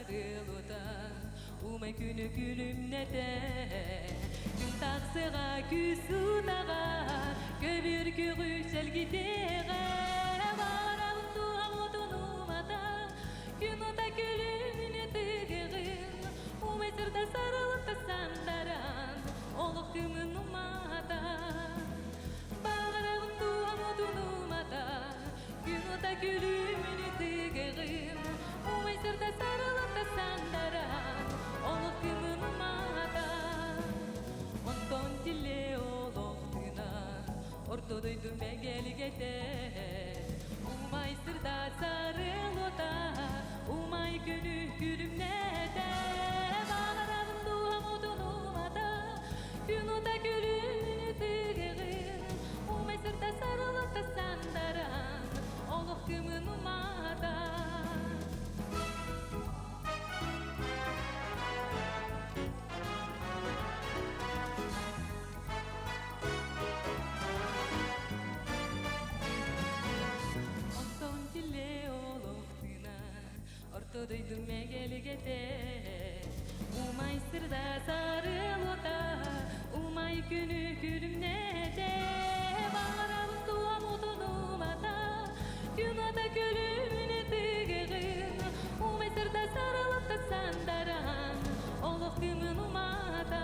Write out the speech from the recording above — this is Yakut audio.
сарылыта, Умай күнү күлүмнэтэ. Күн тахсыга күүс утаҕа, Көбүр күҕү чэлгитиэҕэ. Баҕарабын туһам отун умата, Күн ута күлүмүнэ тыгыгын, Умай сырда сарылыта сандаран, Олох кымын умата. Баҕарабын туһам отун умата, Күн ута күлүмүнү тыгыгын, Умай сырда сарылыта сандаран, Олох кымын умата. Онтон тиле олохтуна, Орто дойду мэгэлигэтэ, Умай сырда сарылыта, Умай күнү күлүмнэтэ. Баҕарабын дууһам отун умата, Күн ута күлүмүнү тыгыгын, Умай сырда сарылыта сандаран, Олох кымын умата. Онтон тиле олохтуна, Орто дойду мэгэлигэтэ, Умай сырда сарылыта, Умай күнү күлүмнэтэ. Баҕарабын туом отун умата, Күн ата күлүмүнэ тыгыгын, Умай сырда сарылыта сандаран, Олох кымын умата.